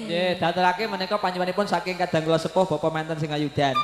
Nggih, daturake menika panjenenganipun saking kadang kula sepuh Bapak Manten Singayudan.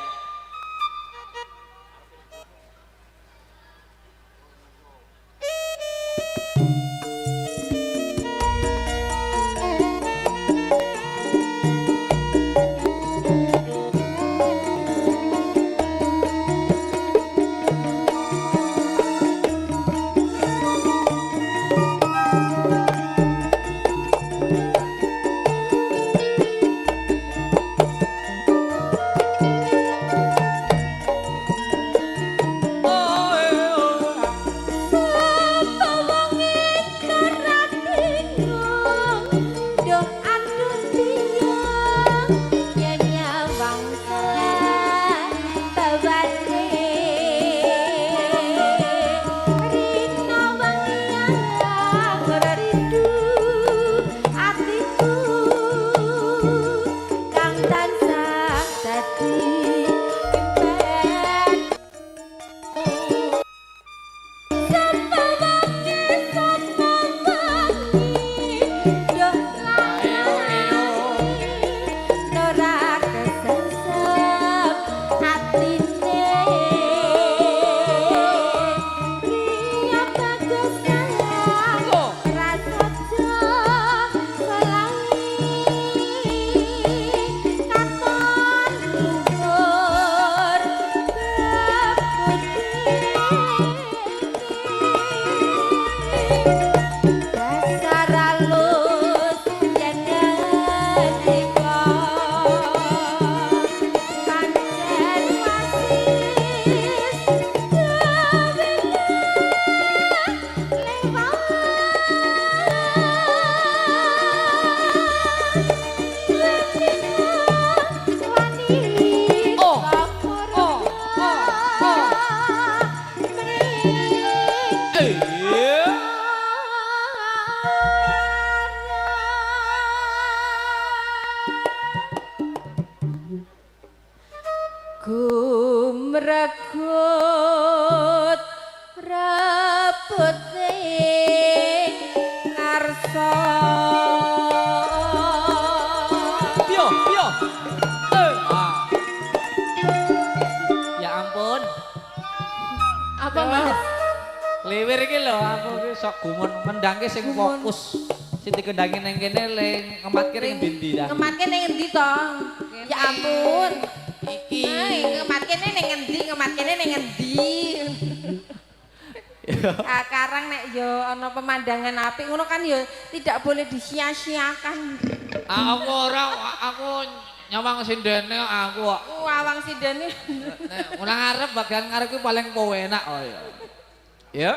Gumregut rebut ing ngarsa. Piyo, piyo. Ah. Ya ampun. Apa, Mas? Liwir iki lho aku iki sok gumun mendangke sing fokus. Sing dikendangi ning kene le ngematke ning endi ta? Ngematke ning endi to? Ya ampun. Iki. Ngematke ning endi? Ngematke ning endi? Karang nek yo ana pemandangan apik ngono kan yo tidak boleh disia-siakan. Aku ora, aku nyawang sindene aku kok. Wawang sindene. Nek ora ngarep bagian ngarep kuwi paling enak oh ya. Ya.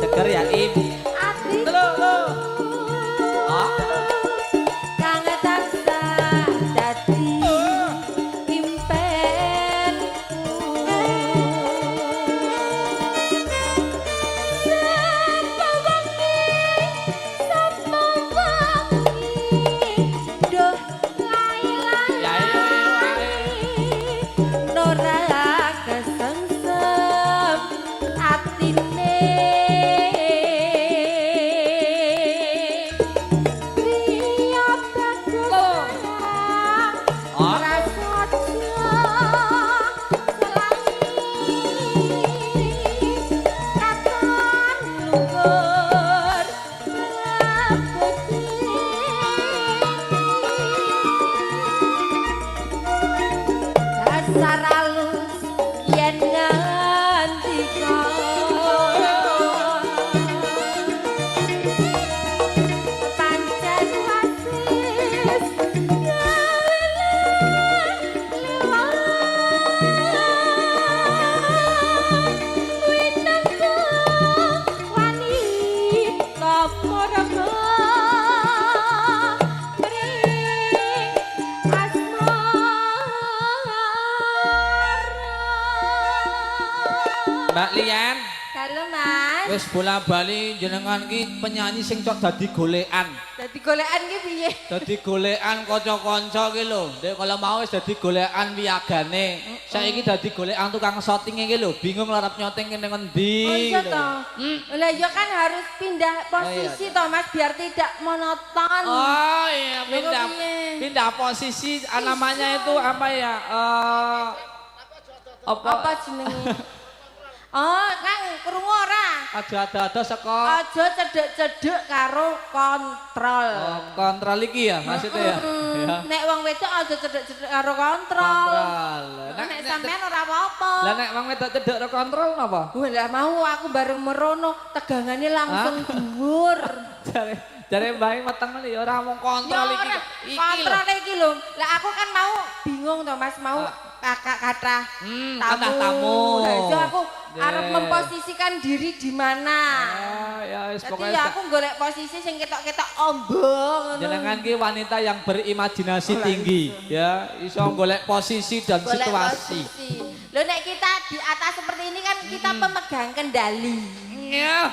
Seger ya Im. Lho lho. Ah. Kang tansah dadi impenku. Mas. Wis bola-bali jenengan ki penyanyi sing cok dadi golekan. Dadi golekan ki piye? Dadi golekan kanca-kanca ki lho. Ndek kala mau wis dadi golekan wiyagane. Saiki dadi golekan tukang shooting iki lho. Bingung arep nyoting kene ngendi. Oh iya gitu. toh. Lah iya kan harus pindah posisi toh Mas biar tidak monoton. Oh iya, Lho, kok pindah piye? Pindah posisi, namanya itu apa ya? Apa? Apa jenenge? Oh, Kang, krungu ora? Aja ada-ada saka Aja cedek-cedek karo kontrol. Oh, kontrol iki ya maksudnya ya. Ya. Nek wong wedok aja cedek-cedek karo kontrol. Kontrol. Nek sampean ora apa-apa. Lah nek wong wedok cedek karo kontrol napa? Wah, lah mau aku bareng merono, tegangane langsung dhuwur. Jare jare mbae meteng ya ora mung kontrol Ya iki. ora, Iki lho. kontrol iki lho. Lah aku kan mau bingung toh Mas, mau kakak kathah Kathah tamu. Lah itu aku arep memposisikan diri di mana. Ah, ya wis Dadi pokoke ya aku golek posisi sing ketok-ketok ombo ngono. Jenengan ki wanita yang berimajinasi tinggi ya, iso golek posisi dan Golek situasi. posisi. Lho nek kita di atas seperti ini kan kita pemegang kendali. Iya.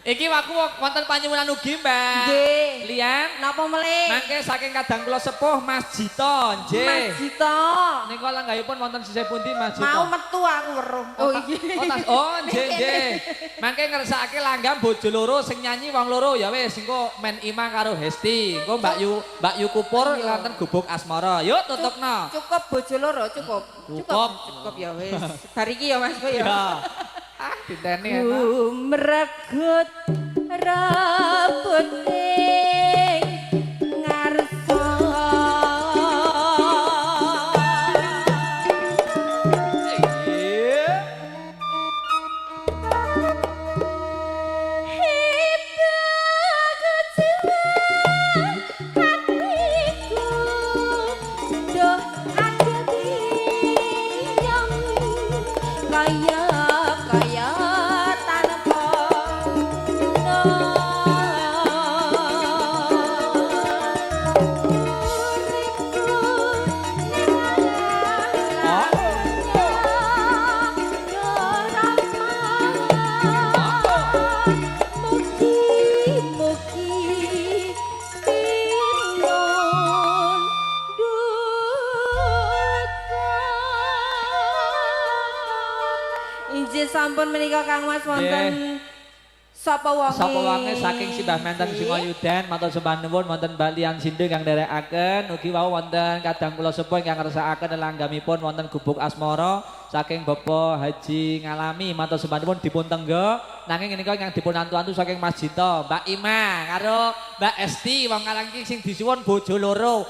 Iki aku wonten panyuwunan ugi, Mbak. Nggih. Lian, Napa melih? mangke saking kadang kula sepuh Mas Jito, nggih. Mas Jito. Nika langgahipun wonten sisih pundi Mas Jito? Mau metu aku weruh. Oh iya. Oh, tas, oh nggih nggih. Mangke ngersakake langgam bojo loro sing nyanyi wong loro ya wis engko men Ima karo Hesti. Engko Mbak Yu Mbak Yu Kupur wonten gubuk asmara. Yuk tutupno. Cukup bojo loro, cukup. Cukup. Cukup ya wis. Bar iki ya Mas ya. Ya. Ah, diteni enak. Gumregut rebut ing ngarsa. Iya. Hatiku duh adem kaya kaya tanpa uripku ning Mugi-mugi pinun duka. Injih sampun menika Kang Mas wonten sapa wonge? Sapa wange saking Simbah Menten Singoyudan matur sembah nuwun wonten Balian Sindhu ingkang nderekaken ugi wau wonten kadang kula sepuh ingkang ngersakaken langgamipun wonten Gubuk Asmara saking Bapak Haji Ngalami matur sembah nuwun dipun tengga nanging menika ingkang dipun antu-antu saking Mas Jito, Mbak Ima karo Mbak Esti wong karang iki sing disuwun bojo loro.